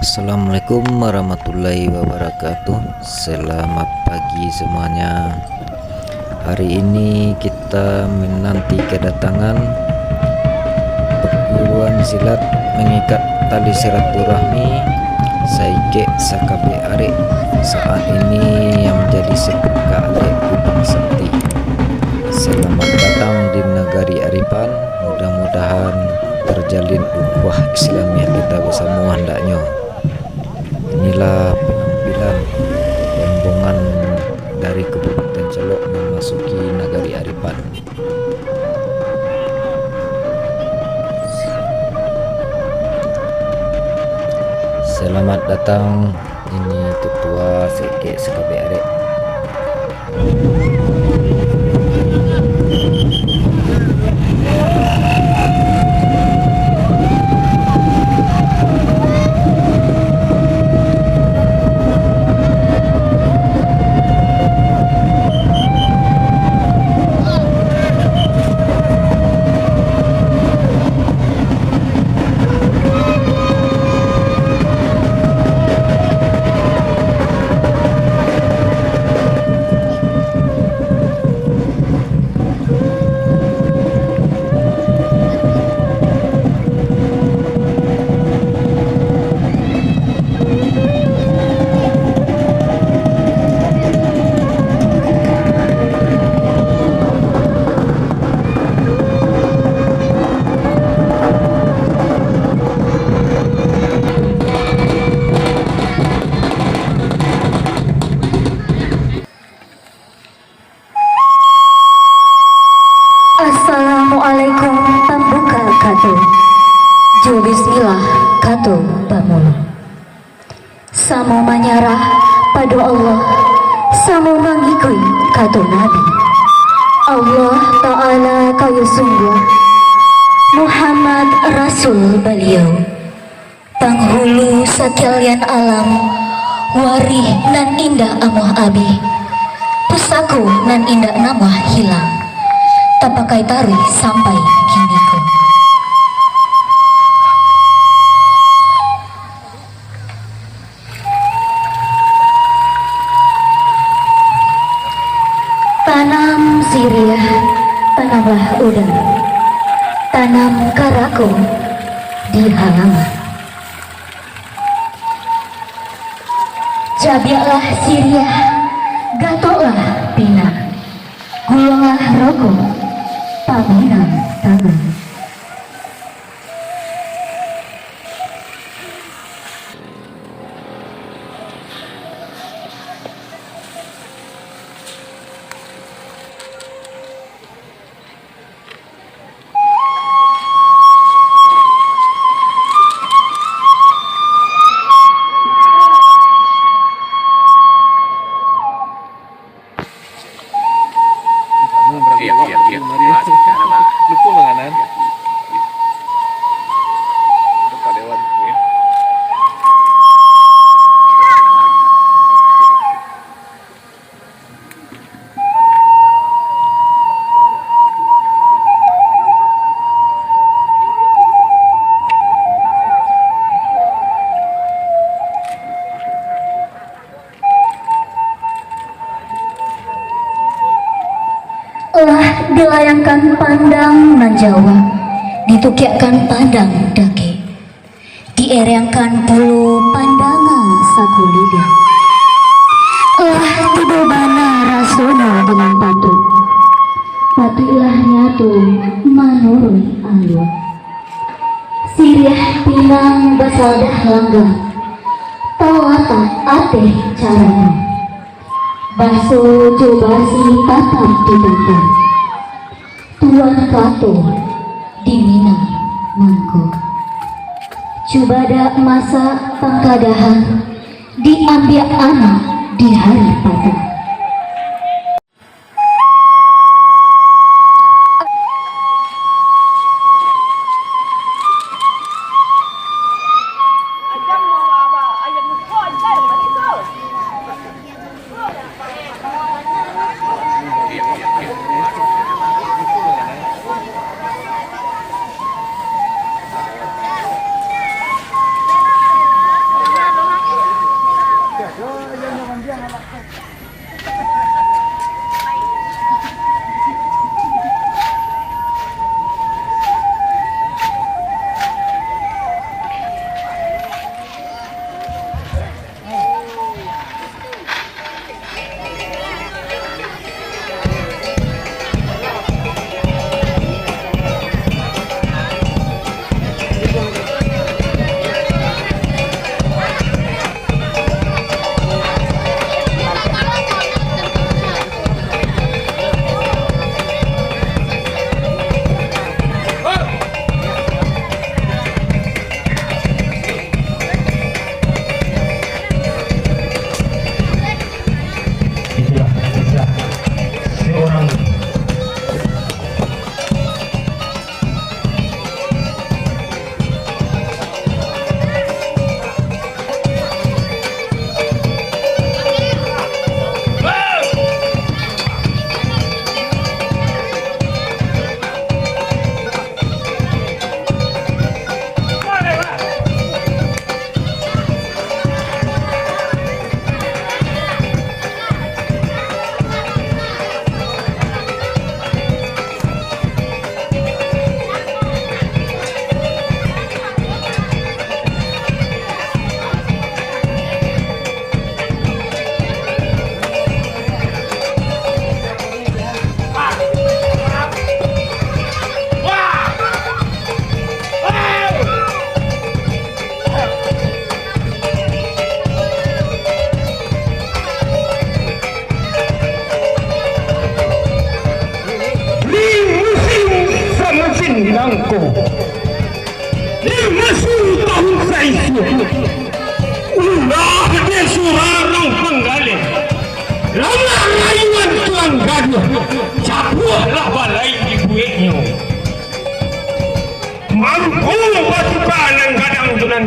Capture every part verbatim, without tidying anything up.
Assalamualaikum warahmatullahi wabarakatuh. Selamat pagi semuanya. Hari ini kita menanti kedatangan perguruan silat mengikat tali silaturahmi Saikek Sakabek Arek, saat ini yang menjadi sepuka alek Gudang Sakti. Selamat datang di Nagari Aripan. Mudah-mudahan terjalin ukhuwah Islamiah kita basamo handaknyo. Inilah penampilan rombongan dari Kabupaten Solok memasuki Nagari Aripan. Selamat datang, ini Ketua Saikek Sakabek Arek. Assalamualaikum pambuka kato. Jo bismillah kato bamulo. Samo manyarah pado Allah, samo mangikuik kato Nabi. Allah Ta'ala kayo sungguah, Muhammad Rasul Baliau. Panghulu sakalian alam, warih nan indak amuah abih, pusako nan indak namuah hilang, tapakai taruih sampai kiniko. Tanam siriah, tanamlah udang, tanam karako di halaman. Cabiaklah siriah, gatoklah pinang, guluanglah rokok, paminang tangan. Iya, iya, iya. Lupa manganan. Lupa dewan. Lah dilayangkan pandang nan jauah, ditukiakkan pandang dakek. Diereangkan pulo pandangan sakuliliang. Lah tibo bana rasonyo dengan patuik. Patuiklah nyato manuruik alua. Siriah pinang basadah langgang, talatak ateh caranyo. Baso jo basi tatap digantiang. Tuan kato di Minang mangko. Cubadak masak pangkadahan, diambiak anak di hari patang.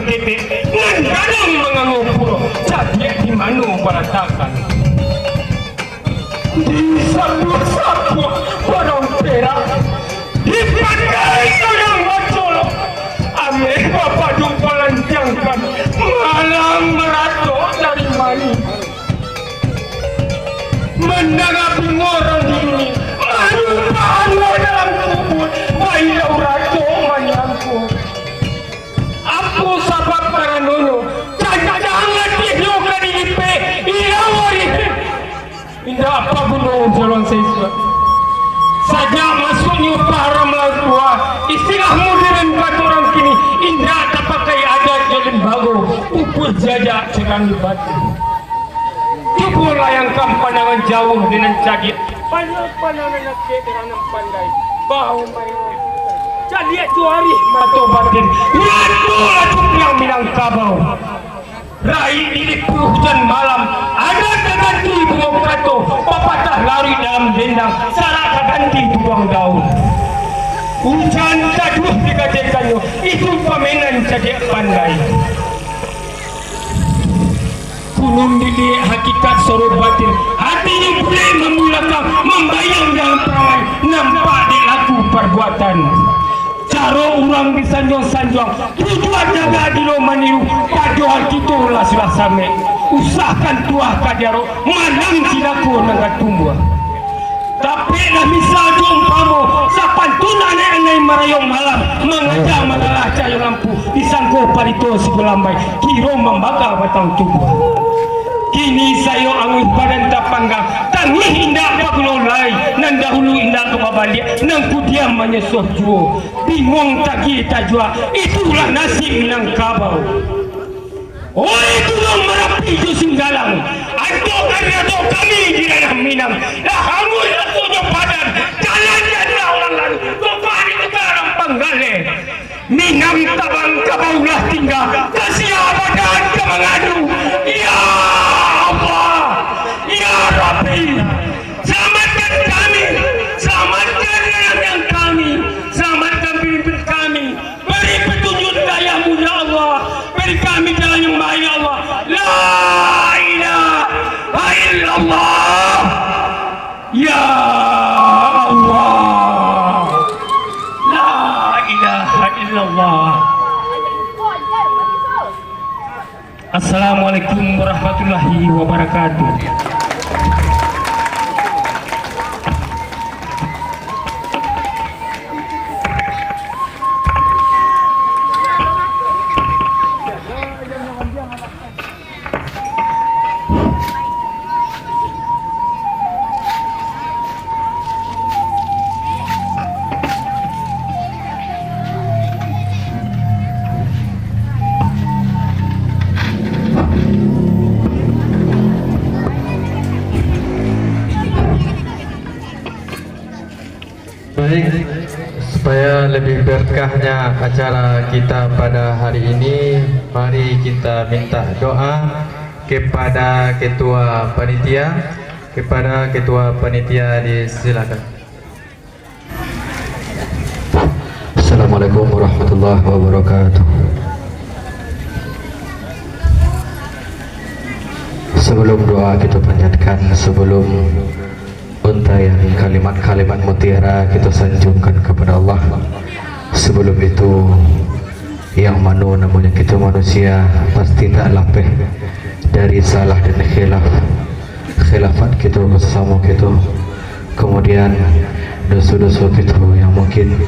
ketek, nan gadang mangangau pulo, cadiak di mano balatakan. Di sabuah-sabuah barang perak, di pandai gadang bacolok, ameh bapadupalantiangkan, malam maratok dari mani. Mandanga bingorang di dunia, marupahan dalam kubur, bailau ratok manyangko. Apo sabab karanonyo, cancang atihnyo ka dilipeh, iyo warih. Indak paguno jalan saisuak. Sajak masuaknyo paharam laut tua, istilah modern kato urang kini, indak tapakai adat jo limbago, pupuih jajak curang di batin. Cubo layangkan pandangan jauah di nan cadiak, pandangan nan dakek di nan pandai, bahu main cadiak tu arih mato batin, nyato lah cumpiang Minangkabau. Raik dilipuah hujan malam, adat taganti bungo kato, papatah laruik dalam dendang, sarak taganti tubuang daun. Ujan taduah digadekannyo, itu pamainan cadiak pandai. Kunun diliek hakikat soro batin, atinyo bulek mambulakang, mambayang dalam parangai, nampak dek laku parbuatan. Caro urang disanjuang-sanjuang, tujuan jaga dilo maniru, padohal kito lah sudah samek. Usahkan tuah ka diarok, manang cilako nan ka tumbuah. Tapeklah misal jo umpamo, sapantun anak nan marayo malam, mangaja malalah cahayo lampu, disangko palito siku lambai, kiro mambaka batang tubuah. Kini sayo anguih badan tapanggang, tangih indak baguno lai, nan dahulu indak ka babaliak, nan kudiam manyosoh juo, binguang tagiah tajua, itulah nasib Minangkabau. Oi Gunuang Marapi jo Singgalang, anto karano kami di ranah Minang, lah anguih rasonyo badan, jalan jadilah urang lalu, tompah di Utara Panggaleh. Minangkabau lah tingga, ka sia badan ka mangadu. Ya Allah, ya Rabbi, selamatkan kami, selamatkan nenek moyang kami, selamatkan pemimpin kami. Bari patunjuak dayah-Mu, ya Allah. Bari kami jalan yang baik, ya Allah. La ilaha illallah. Ya Allah. La ilaha illallah. Assalamualaikum warahmatullahi wabarakatuh. Baik, supaya lebih berkahnya acara kita pada hari ini, mari kita minta doa kepada ketua panitia. Kepada ketua panitia, disilakan. Assalamualaikum warahmatullahi wabarakatuh. Sebelum doa kita panjatkan, sebelum untaian kalimat-kalimat mutiara kita sanjungkan kepada Allah. Sebelum itu, yang mano namonyo kita manusia pasti tak lapeh dari salah dan khilaf, khilafat kita sesamo kita, kemudian dosa-dosa kita yang mungkin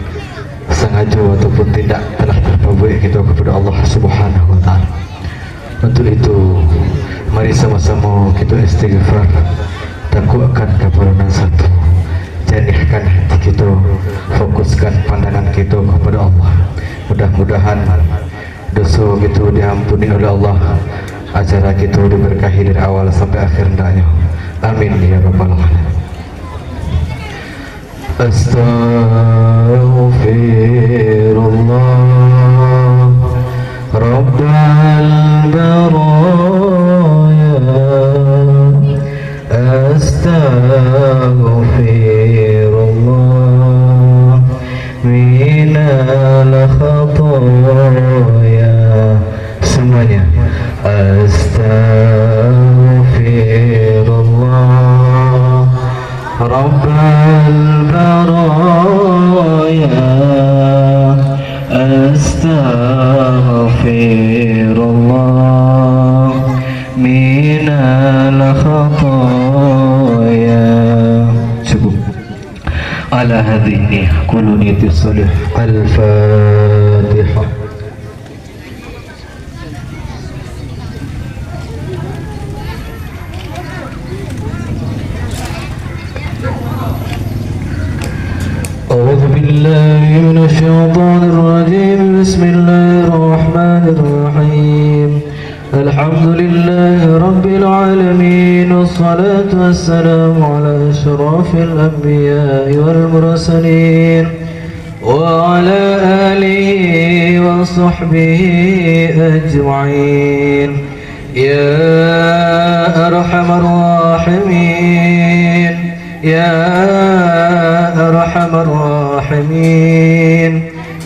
sengaja ataupun tidak telah terpabuat kita kepada Allah Subhanahu wa Ta'ala. Untuk itu, mari sama-sama kita istighfar, takuakkan kapalo nan satu, janihkan hati kita, fokuskan pandangan kita kepada Allah. Mudah-mudahan dosa kita diampuni oleh Allah, acara kita diberkahi dari awal sampai akhir hendaknya. Amin ya rabbal alamin. أستغفر الله رب البرايا، أستغفر الله من الخطايا. أستغفر الله رب البرايا، أستغفر الله من الخطايا. Cukup. على هذه النية. كل نية صالحة. الفاتحة. أعوذ بالله من الشيطان الرجيم. بسم الله الرحمن الرحيم. الحمد لله رب العالمين، والصلاة والسلام على أشرف الأنبياء والمرسلين، وعلى آله وصحبه أجمعين. يا أرحم الراحمين، يا أرحم الراحمين،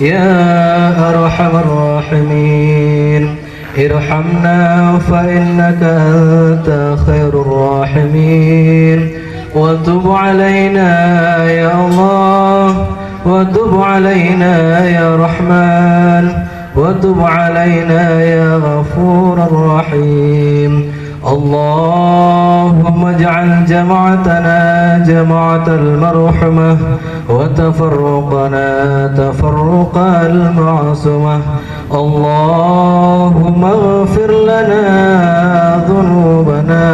يا أرحم الراحمين. ارحمنا فإنك أنت خير الراحمين، وتب علينا يا الله، وتب علينا يا رحمن، وتب علينا يا غفور رحيم. اللهم اجعل جمعتنا جمعة المرحمة، وتفرقنا تفرق المعصومة. اللهم اغفر لنا ذنوبنا،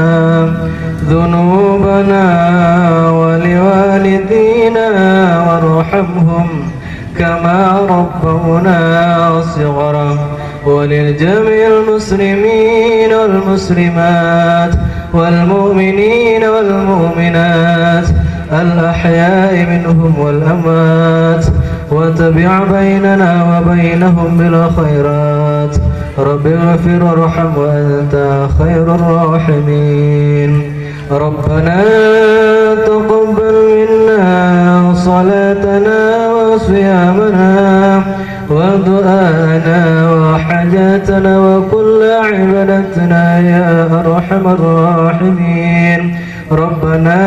ذنوبنا ولوالدينا وارحمهم كما ربونا صغارا، ولجميع المسلمين والمسلمات والمؤمنين والمؤمنات الأحياء منهم والأموات، وتابع بيننا وبينهم بالخيرات. رب اغفر وارحم وأنت خير الراحمين. ربنا تقبل منا صلاتنا وصيامنا ودعاءنا وحاجاتنا وكل عبادتنا يا أرحم الراحمين. ربنا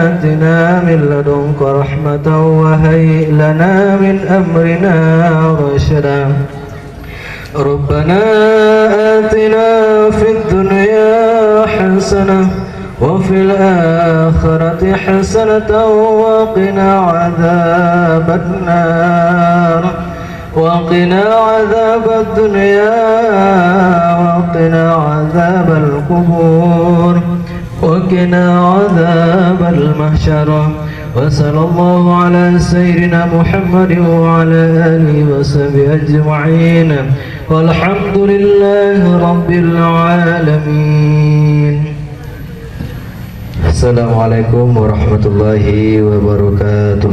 آتنا من لدنك رحمة وهيئ لنا من أمرنا رشدا. ربنا آتنا في الدنيا حسنة وفي الآخرة حسنة وقنا عذاب النار. وقنا عذاب الدنيا وقنا عذاب القبور وقنا عذاب المحشر. وصلى الله على سيدنا محمد وعلى آله وصحبه أجمعين. والحمد لله رب العالمين. Assalamualaikum warahmatullahi wabarakatuh.